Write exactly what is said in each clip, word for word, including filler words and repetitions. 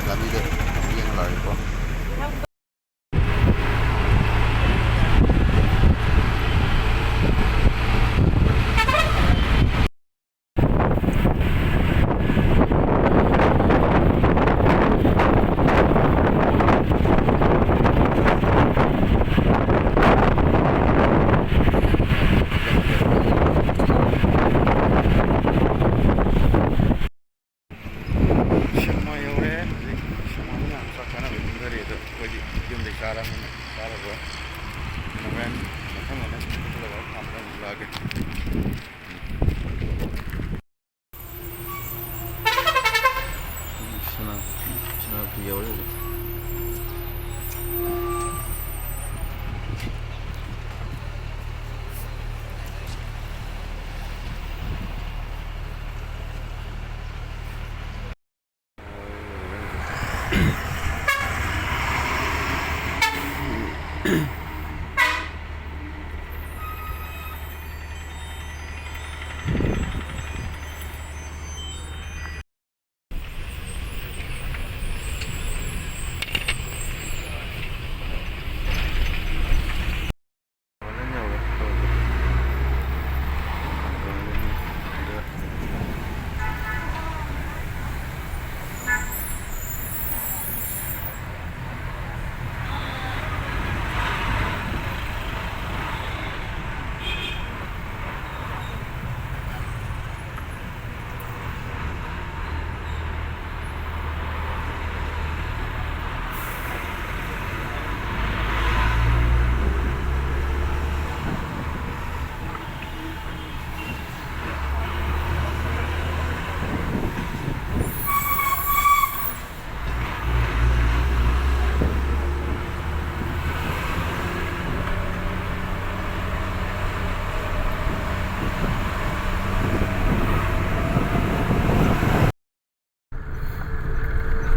ꯂꯝꯕꯤꯗ ꯑꯃꯨꯛ ꯌꯦꯡꯍꯜꯂꯛꯑꯒꯦꯀꯣ꯫ ꯁꯤꯡꯃ ꯌꯧꯔꯦ꯫ ꯍꯧꯖꯤꯛ ꯁꯤꯡꯃꯗ ꯃꯌꯥꯝ ꯆꯥꯛ ꯆꯥꯅꯕ ꯀꯨꯝꯊꯔꯤ, ꯑꯗꯣ ꯑꯩꯈꯣꯏꯗꯤ ꯌꯨꯝꯗꯒꯤ ꯆꯥꯔꯕꯅꯤꯅ ꯆꯥꯔꯔꯣꯏ꯫ ꯑꯗꯨꯅ ꯍꯣꯔꯦꯟ ꯃꯊꯪ ꯃꯊꯪ ꯆꯠꯄꯗ ꯂꯥꯛꯑꯒ ꯊꯥꯡꯕꯗ ꯑꯃꯨꯛ ꯂꯥꯛꯑꯒꯦ꯫ ꯁꯅꯥ-, ꯁꯦꯅꯥꯄꯇꯤ ꯌꯧꯔꯦ ꯍꯧꯖꯤꯛ꯫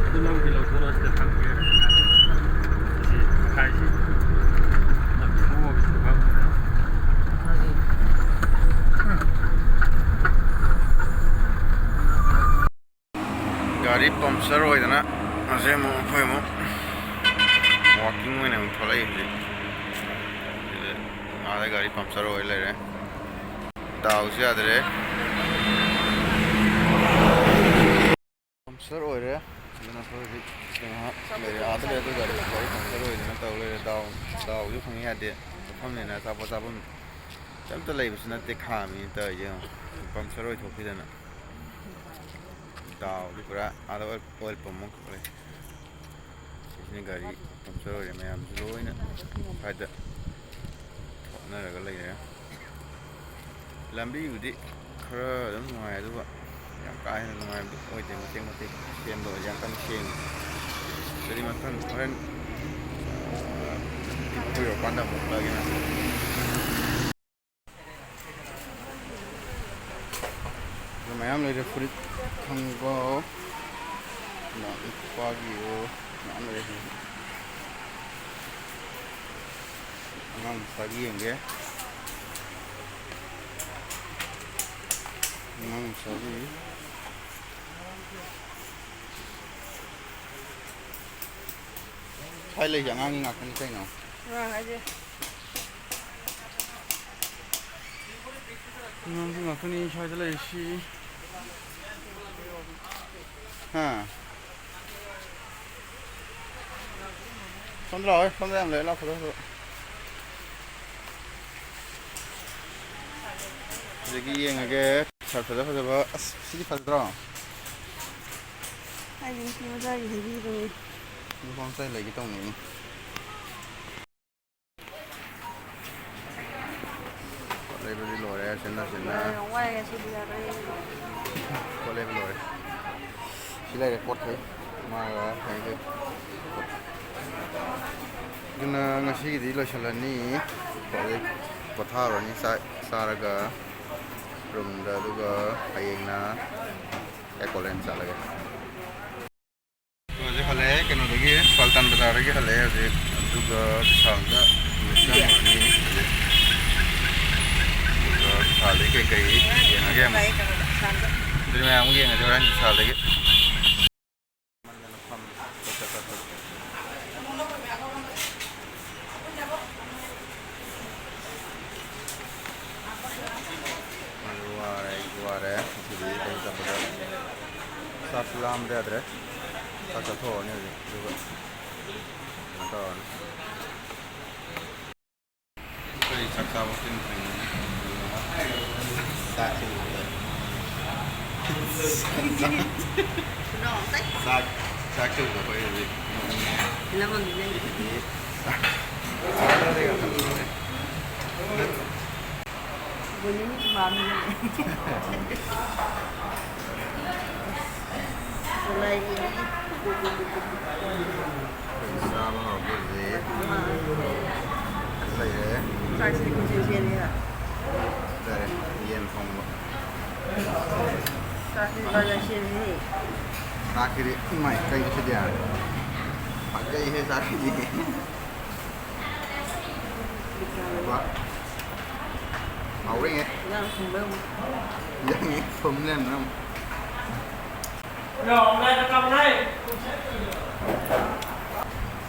ꯑꯗꯨ ꯅꯪꯒꯤ ꯂꯧꯊꯣꯔꯛꯑꯣ, ꯁꯤꯗ ꯊꯝꯒꯦ꯫ ꯁꯤ ꯈꯥꯏꯁꯤ꯫ ꯅꯪ ꯊꯣꯛꯑꯒ ꯁꯤꯗ ꯐꯝ꯫ ꯒꯥꯔꯤ ꯄꯝꯆꯔ ꯑꯣꯏꯗꯅ ꯍꯧꯖꯤꯛ ꯑꯃꯨꯛ ꯑꯩꯈꯣꯏ ꯑꯃꯨꯛ ꯋꯥꯀꯤꯡ ꯑꯣꯏꯅ ꯑꯃꯨꯛ ꯊꯣꯛꯂꯛꯏ ꯍꯧꯖꯤꯛ꯫ ꯁꯤꯗ ꯑꯥꯗ ꯒꯥꯔꯤ ꯄꯝꯆꯔ ꯑꯣꯏ ꯂꯩꯔꯦ꯫ ꯗꯥꯎꯁꯦ ꯌꯥꯗ꯭ꯔꯦ꯫ ꯄꯝꯆꯔ ꯑꯣꯏꯔꯦ꯫ ꯑꯗꯨꯅ ꯑꯩꯈꯣꯏ ꯍꯧꯖꯤꯛ ꯉꯥꯏꯍꯥꯛ ꯂꯩꯔꯦ꯫ ꯑꯥꯗ ꯂꯩꯔꯦ ꯑꯗꯨ ꯒꯥꯔꯤ, ꯒꯥꯔꯤ ꯄꯝꯆꯔ ꯑꯣꯏꯗꯅ ꯇꯧ ꯂꯩꯔꯦ꯫ ꯗꯥꯎ, ꯗꯥꯎꯁꯨ ꯐꯪꯉꯤ ꯌꯥꯗꯦ꯫ ꯃꯐꯝꯅꯦꯅ ꯑꯆꯥꯄꯣꯠ ꯆꯥꯐꯝ ꯀꯩꯝꯇ ꯂꯩꯕꯁꯨ ꯅꯠꯇꯦ꯫ ꯈꯥꯝꯃꯤꯅ ꯇꯧꯔꯤꯁꯦ ꯌꯦꯡꯉꯣ꯫ ꯄꯝꯆꯔ ꯑꯣꯏꯊꯣꯛꯈꯤꯗꯅ꯫ ꯗꯥꯎꯗꯤ ꯄꯨꯔꯥ ꯑꯥꯗ ꯑꯣꯏꯜ, ꯑꯣꯏꯜ ꯄꯝ ꯑꯃ ꯈꯛ ꯂꯩ꯫ ꯁꯤꯁꯤꯅ ꯒꯥꯔꯤ ꯄꯝꯆꯔ ꯑꯣꯏꯔꯦ꯫ ꯃꯌꯥꯝꯁꯨ ꯂꯣꯏꯅ ꯁ꯭ꯋꯥꯏꯗ ꯊꯣꯛꯅꯔꯒ ꯂꯩꯔꯦ꯫ ꯂꯝꯕꯤꯕꯨꯗꯤ ꯈꯔ ꯑꯗꯨꯝ ꯅꯨꯡꯉꯥꯏ, ꯑꯗꯨꯒ ꯌꯥꯝ ꯀꯥ ꯍꯦꯟꯅ ꯅꯨꯡꯉꯥꯏꯕꯗꯤ ꯑꯣꯏꯗꯦ꯫ ꯃꯇꯦꯛ ꯃꯇꯦꯛ ꯁꯦꯝꯕ ꯑꯣꯏꯗꯤ ꯌꯥꯝ ꯀꯟꯅ ꯁꯦꯡꯉꯤ꯫ ꯑꯗꯨꯗꯤ ꯃꯊꯪ ꯍꯣꯔꯦꯟ, ꯑ, ꯃꯈꯣꯏ ꯌꯧꯔꯀꯥꯟꯗ ꯑꯃꯨꯛ ꯎꯠꯂꯛꯑꯒꯦ ꯃꯌꯥꯝ꯫ ꯑꯗꯨ ꯃꯌꯥꯝ ꯂꯩꯔꯦ, ꯐꯨꯔꯤꯠ ꯈꯪꯕ, ꯅꯨꯄꯥꯒꯤ ꯑꯣ, ꯃꯌꯥꯝ ꯂꯩꯔꯦ꯫ ꯑꯉꯥꯡ ꯃꯆꯥꯒꯤ ꯌꯦꯡꯒꯦ꯫ ꯑꯉꯥꯡ ꯃꯆꯥꯒꯤ꯫ ꯁ꯭ꯋꯥꯏ ꯂꯩꯁꯦ ꯑꯉꯥꯡꯒꯤ ꯉꯥꯛꯇꯅꯤ ꯀꯩꯅꯣ꯫ ꯑꯉꯥꯡ ꯍꯥꯏꯁꯦ꯫ ꯑꯉꯥꯡꯒꯤ ꯉꯥꯛꯇꯅꯤ ꯁ꯭ꯋꯥꯏꯗ ꯂꯩꯔꯤꯁꯤ꯫ ꯍꯥ? ꯁꯣꯝꯗ ꯂꯥꯛꯑꯣ, ꯁꯣꯝꯗ ꯌꯥꯝ ꯂꯩ, ꯂꯥꯛꯄꯗ ꯍꯧꯖꯤꯛ꯫ ꯍꯧꯖꯤꯛꯀꯤ ꯌꯦꯡꯉꯒꯦ꯫ ꯁꯥꯔꯠ ꯐꯖ ꯐꯖꯕ꯫ ꯑꯁ, ꯁꯤꯗꯤ ꯐꯖꯗ꯭ꯔꯣ? ꯑꯩꯗꯤ ꯅꯨꯄꯤ ꯃꯆꯥꯒꯤ ꯍꯦꯕꯤ ꯇꯧꯋꯤ꯫ ꯅꯨꯄꯥ ꯃꯆꯥꯒꯤ ꯂꯩꯒꯦ ꯇꯧꯅꯤ꯫ ꯄꯣꯠ ꯂꯩꯕꯗꯤ ꯂꯣꯏꯔꯦ, ꯁꯤꯟꯅ ꯁꯤꯟꯅ꯫ ꯌꯥꯔꯦ, ꯌꯥꯝ ꯋꯥꯏ ꯉꯁꯤꯗꯤ, ꯌꯥꯔꯦ꯫ ꯄꯣꯠ ꯂꯩꯕ ꯂꯣꯏꯔꯦ꯫ ꯁꯤ ꯂꯩꯔꯦ ꯄꯣꯠꯈꯩ꯫ ꯃꯥꯒ ꯑꯩꯒ꯫ ꯑꯗꯨꯅ ꯉꯁꯤꯒꯤꯗꯤ ꯂꯣꯏꯁꯤꯜꯂꯅꯤ꯫ ꯍꯧꯖꯤꯛ ꯄꯣꯊꯥꯔꯅꯤ ꯆꯥꯛ ꯆꯥꯔꯒ ꯔꯨꯝꯗ, ꯑꯗꯨꯒ ꯍꯌꯦꯡꯅ ꯑꯦꯀꯣꯂꯦꯟ ꯆꯠꯂꯒꯦ꯫ ꯍꯧꯖꯤꯛ ꯍꯜꯂꯛꯑꯦ ꯀꯩꯅꯣꯗꯒꯤ, ꯄꯥꯜꯇꯥꯟ ꯕꯖꯥꯔꯗꯒꯤ ꯍꯜꯂꯛꯑꯦ ꯍꯧꯖꯤꯛ꯫ ꯑꯗꯨꯒ ꯕꯤꯁꯥꯜꯗ ꯑꯃꯨꯛ ꯆꯪꯉꯨꯔꯅꯤ ꯍꯧꯖꯤꯛ꯫ ꯑꯗꯨꯒ ꯕꯤꯁꯥꯜꯗꯒꯤ ꯀꯩꯀꯩ ꯌꯦꯡꯉꯒꯦ ꯑꯃꯨꯛ꯫ ꯑꯗꯨꯗꯤ ꯃꯌꯥꯝ ꯑꯃꯨꯛ ꯌꯦꯡꯉꯁꯤ ꯍꯣꯔꯦꯟ ꯕꯤꯁꯥꯜꯗꯒꯤ꯫ ꯊꯝꯕ ꯌꯥꯗ꯭ꯔꯦ꯫ ꯆꯥꯛ ꯆꯥꯊꯣꯛꯑꯅꯤ ꯍꯧꯖꯤꯛ, ꯑꯗꯨꯒ ꯀꯩꯅꯣ ꯇꯧꯔꯅꯤ꯫ ꯑꯩꯈꯣꯏ ꯆꯥꯛ ꯆꯥꯕ ꯊꯦꯡꯗ꯭ꯔꯤꯉꯩ ꯆꯥꯛꯁꯦ ꯎꯕꯗ ꯆꯥꯛ, ꯆꯥꯛꯁꯦ ꯎꯕꯗ ꯑꯩꯈꯣꯏ ꯍꯧꯖꯤꯛ ꯐꯤꯂꯝ ꯑꯃ ꯅꯤꯡꯁꯤꯡꯉꯦ꯫ ꯕꯣꯅꯤꯒꯤ ꯃꯥꯝꯅꯦ꯫ ꯆꯥꯕ ꯍꯧꯔꯛꯄ ꯍꯧꯖꯤꯛ꯫ ꯂꯩꯔꯦ꯫ ꯆꯥꯛꯁꯤꯗꯤ ꯀꯣꯏꯆꯦꯟ ꯆꯦꯜꯂꯦ꯫ ꯂꯩꯔꯦ꯫ ꯌꯦꯟ ꯊꯣꯡꯕ꯫ ꯆꯥꯛꯁꯤꯗꯤ ꯀꯣꯏꯆꯦꯟ ꯆꯦꯜꯂꯦ꯫ ꯆꯥꯛꯁꯤꯗꯤ ꯏꯃꯥꯏ ꯀꯩꯅꯣ ꯁꯤꯗꯤ? ꯐꯖꯩꯍꯦ ꯆꯥꯛꯁꯤꯗꯤ꯫ ꯋꯥ꯫ ꯍꯥꯎꯔꯦꯍꯦ꯫ ꯏꯟꯖꯥꯡ ꯊꯨꯝꯕ꯭ꯔꯥ ꯌꯦꯡꯉꯨ꯫ ꯏꯟꯖꯥꯡ ꯊꯨꯝ ꯂꯩꯔꯝꯗꯅ ꯑꯃꯨꯛ꯫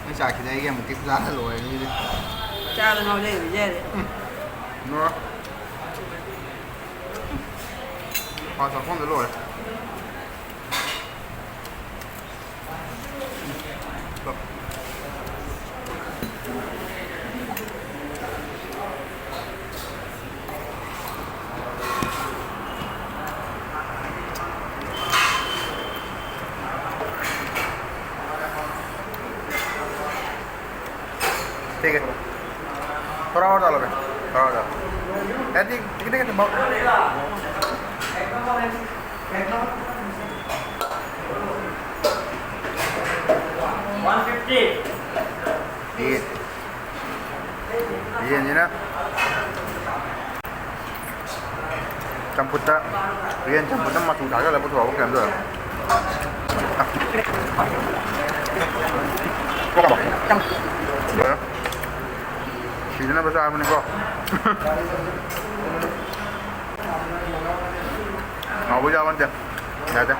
ꯅꯣꯏ ꯆꯥꯛꯁꯤꯗꯤ ꯑꯩꯒꯤ ꯑꯃꯨꯛꯀꯤ ꯆꯥꯗ ꯂꯣꯏꯔꯦ ꯁꯤꯗꯤ꯫ ꯆꯥꯗ ꯉꯥꯎꯖꯩ ꯄꯤꯖꯔꯦ꯫ ꯎꯝ꯫ ꯂꯣꯏꯔꯦ꯫ ꯄꯥ ꯆꯥꯛꯈꯣꯝꯗ ꯂꯣꯏꯔꯦ꯫ ठीक है। थोड़ा और डालो भाई, थोड़ा और डालो। ऐसे ही, ठीक है, ठीक है, बहुत। One fifty. ये, ये नहीं ना। ꯆꯝꯐꯨꯠꯇ, ꯌꯦꯟ ꯆꯝꯐꯨꯠꯇ ꯃꯆꯨ ꯊꯥꯛꯆꯜꯂ ꯄꯨꯊꯣꯔꯛꯄ ꯀꯩꯅꯣꯝ ꯇꯧꯋꯦ꯫ ꯁꯤꯗꯅꯕ ꯆꯥꯕꯅꯤꯀꯣ꯫ ꯍꯥꯎꯕ ꯆꯥꯕ ꯅꯠꯇꯦ꯫ ꯌꯥꯗꯦ꯫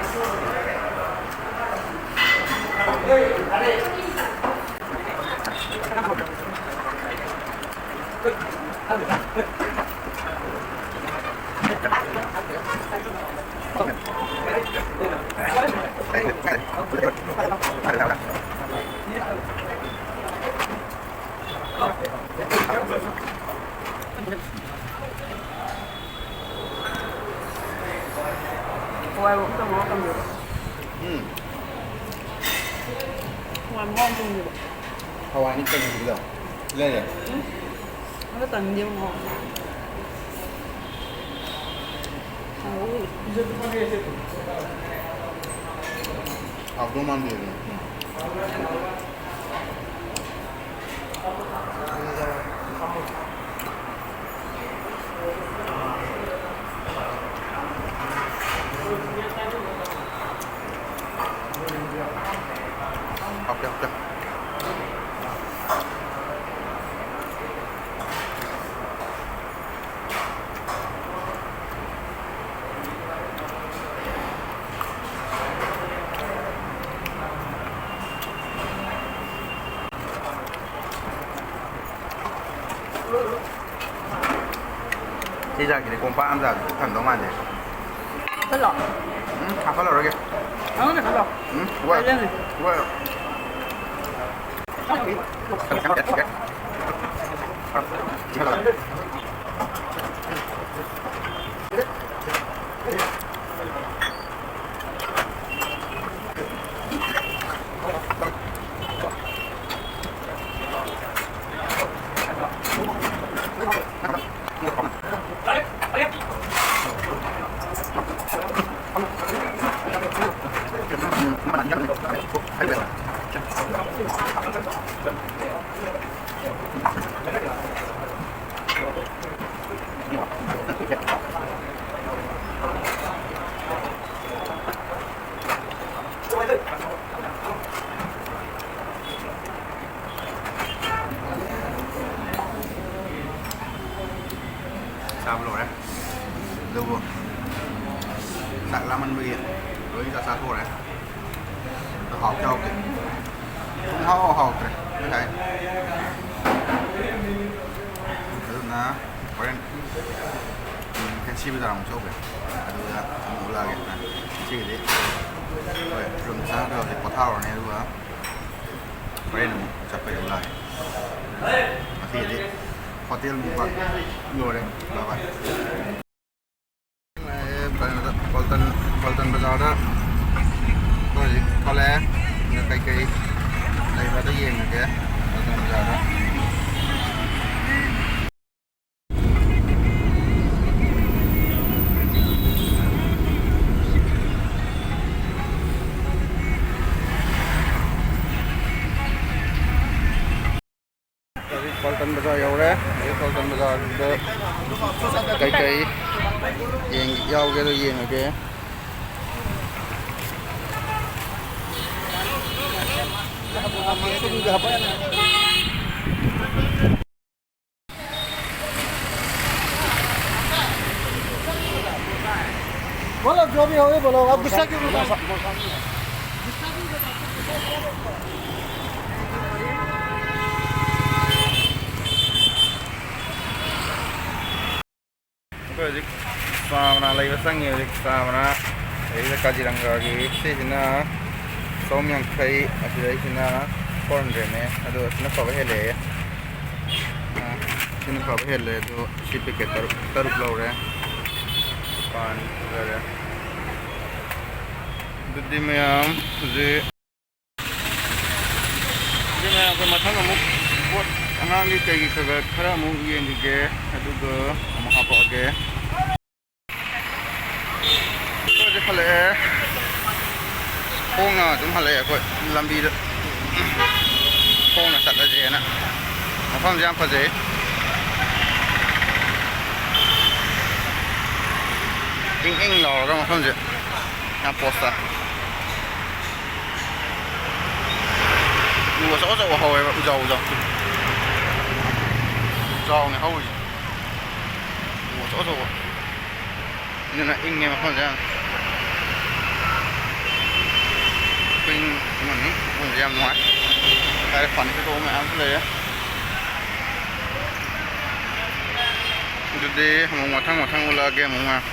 ꯍꯋꯥꯏ ꯃꯔꯨ ꯑꯝꯇ ꯉꯧꯔ ꯊꯝꯕꯤꯔꯣ꯫ ꯎꯝ꯫ ꯍꯋꯥꯏ ꯃꯔꯨ ꯑꯝꯇ ꯊꯝꯕꯤꯔꯣ꯫ ꯍꯋꯥꯏꯅꯤ ꯀꯩꯅꯣ ꯍꯧꯖꯤꯛꯀꯤꯗꯣ? ꯂꯩꯔꯦ꯫ ꯎꯝ꯫ ꯑꯝꯇ ꯇꯪꯒꯦ ꯃꯍꯥꯎ꯫ ꯍꯥꯎꯋꯤ꯫ ꯍꯥꯎꯗꯧ ꯃꯥꯟꯗꯦ ꯑꯗꯨ꯫ ꯍꯥꯎꯇꯦ, ꯍꯥꯎꯇꯦ꯫ ꯁꯤ ꯆꯥꯛꯁꯤꯗꯤ ꯀꯣꯝꯄꯥꯛ ꯑꯃ ꯆꯥꯕꯗ ꯄꯨꯛ ꯊꯟꯗꯧ ꯃꯥꯟꯗꯦ꯫ ꯍꯥꯞꯆꯜꯂꯣ꯫ ꯎꯝ, ꯍꯥꯞꯆꯜꯂꯔꯣꯏꯒꯦ꯫ ꯅꯪꯅ ꯍꯥꯞꯆꯜꯂꯣ꯫ ꯎꯝ, ꯋꯥ-, ꯀꯥꯏ ꯆꯪꯉꯤ? ꯋꯥ-, ꯆꯥꯕ ꯂꯣꯏꯔꯦ꯫ ꯑꯗꯨꯕꯨ ꯆꯥꯛ ꯂꯥꯝꯃꯟꯕꯒꯤ ꯂꯣꯏ ꯆꯥꯛ ꯆꯥꯊꯣꯛꯈ꯭ꯔꯦ꯫ ꯑꯗꯣ ꯍꯥꯎꯇꯦ, ꯍꯥꯎꯇꯦ꯫ ꯄꯨꯡꯍꯥꯎ ꯍꯥꯎꯇ꯭ꯔꯦ ꯉꯁꯥꯏ꯫ ꯑꯗꯨꯅ ꯍꯣꯔꯦꯟ ꯐꯦꯟꯁꯤ ꯕꯖꯥꯔ ꯑꯃꯨꯛ ꯆꯧꯒꯦ꯫ ꯑꯗꯨꯗ ꯑꯃꯨꯛ ꯎꯠꯂꯛꯑꯒꯦ꯫ ꯉꯁꯤꯒꯤꯗꯤ ꯍꯣꯏ, ꯔꯨꯝ ꯆꯪꯉꯒ ꯍꯧꯖꯤꯛ ꯄꯣꯊꯥꯔꯨꯔꯅꯤ, ꯑꯗꯨꯒ ꯍꯣꯔꯦꯟ ꯑꯃꯨꯛ ꯆꯠꯄꯩ ꯑꯃꯨꯛ ꯂꯥꯛꯑꯒꯦ꯫ ꯉꯁꯤꯒꯤꯗꯤ ꯍꯣꯇꯦꯜ ꯃꯨꯛꯕꯥꯡ ꯂꯣꯏꯔꯦ꯫ ꯕꯥꯏ ꯕꯥꯏ꯫ ꯀꯩꯅꯣꯗ, ꯄꯜꯇꯟ, ꯄꯜꯇꯟ ꯕꯖꯥꯔꯗ ꯑꯩꯈꯣꯏ ꯍꯧꯖꯤꯛ ꯊꯣꯛꯂꯛꯑꯦ꯫ ꯑꯗ ꯀꯩꯀꯩ ꯂꯩꯕ꯭ꯔꯥꯗꯣ ꯌꯦꯡꯉꯒꯦ ꯄꯜꯇꯟ ꯕꯖꯥꯔꯗ꯫ ꯍꯧꯖꯤꯛ ꯄꯜꯇꯟ ꯕꯖꯥꯔ ꯌꯧꯔꯦ꯫ ꯍꯧꯖꯤꯛ ꯄꯜꯇꯟ ꯕꯖꯥꯔꯗ ꯀꯩꯀꯩ ꯌꯦꯡ-, ꯌꯥꯎꯒꯦꯗꯣ ꯌꯦꯡꯉꯒꯦ꯫ बोलो, जो भी हो, बोलो। अब गुस्सा क्यों कर रहे हो? ꯑꯩꯈꯣꯏ ꯍꯧꯖꯤꯛ ꯆꯥ ꯃꯅꯥ ꯂꯩꯕ ꯆꯪꯉꯤ꯫ ꯍꯧꯖꯤꯛ ꯆꯥ ꯃꯅꯥ ꯂꯩꯕ ꯀꯥꯖꯤꯔꯪꯒꯥꯒꯤ, ꯁꯤꯁꯤꯅ ꯆꯍꯨꯝ ꯌꯥꯡꯈꯩ, ꯑꯁꯤꯗꯩꯁꯤꯅ ꯐꯣꯔ ꯍꯟꯗ꯭ꯔꯦꯠꯅꯦ꯫ ꯑꯗꯣ ꯁꯤꯅ ꯐꯕ ꯍꯦꯜꯂꯛꯑꯦ꯫ ꯑ, ꯁꯤꯅ ꯐꯕ ꯍꯦꯜꯂꯦ꯫ ꯑꯗꯣ ꯁꯤ ꯄꯦꯀꯦꯠ ꯇꯔꯨꯛ, ꯇꯔꯨꯛ ꯂꯧꯔꯦ꯫ ꯄꯥꯟ ꯐꯖꯔꯦ꯫ ꯑꯗꯨꯗꯤ ꯃꯌꯥꯝ ꯍꯧꯖꯤꯛ ꯑꯗꯨꯅ ꯑꯩꯈꯣꯏ ꯃꯊꯪ ꯑꯃꯨꯛ ꯄꯣꯠ ꯑꯉꯥꯡꯒꯤ ꯀꯩꯒꯤ ꯈꯔ ꯈꯔ ꯑꯃꯨꯛ ꯌꯦꯡꯈꯤꯒꯦ, ꯑꯗꯨꯒ ꯑꯃꯨꯛ ꯍꯥꯄꯛꯑꯒꯦ꯫ ꯑꯩꯈꯣꯏꯁꯦ ꯍꯜꯂꯛꯑꯦ, ꯈꯣꯡꯅ ꯑꯗꯨꯝ ꯍꯜꯂꯛꯑꯦ ꯑꯩꯈꯣꯏ ꯂꯝꯕꯤꯗ, ꯈꯣꯡꯅ ꯆꯠꯂꯁꯦꯅ꯫ ꯃꯐꯝꯁꯦ ꯌꯥꯝ ꯐꯖꯩ, ꯏꯪ ꯏꯪ ꯂꯥꯎꯔꯒ ꯃꯐꯝꯁꯦ ꯌꯥꯝ ꯄꯣꯁ ꯇꯥꯏ꯫ ꯎ ꯑꯆꯧ ꯑꯆꯧꯕ ꯍꯧꯋꯦꯕ, ꯎꯖꯥꯎ ꯎꯖꯥꯎ꯫ ꯎꯖꯥꯎꯅꯦ ꯍꯧꯔꯤꯁꯦ꯫ ꯎ ꯑꯆꯧ ꯑꯆꯧꯕ꯫ ꯑꯗꯨꯅ ꯏꯪꯉꯦ ꯃꯐꯝꯁꯦ ꯌꯥꯝ꯫ ꯏꯪ ꯑꯃꯅꯤ, ꯃꯐꯝꯁꯦ ꯌꯥꯝ ꯅꯨꯡꯉꯥꯏ꯫ ꯍꯥꯏꯇꯥꯔꯦ, ꯐꯔꯅꯤꯆꯔ ꯇꯧꯕ ꯃꯌꯥꯝꯁꯨ ꯂꯩꯔꯦ꯫ ꯑꯗꯨꯗꯤ ꯑꯃꯨꯛ ꯃꯊꯪ ꯃꯊꯪ ꯎꯠꯂꯛꯑꯒꯦ ꯑꯃꯨꯛ ꯃꯌꯥꯝ꯫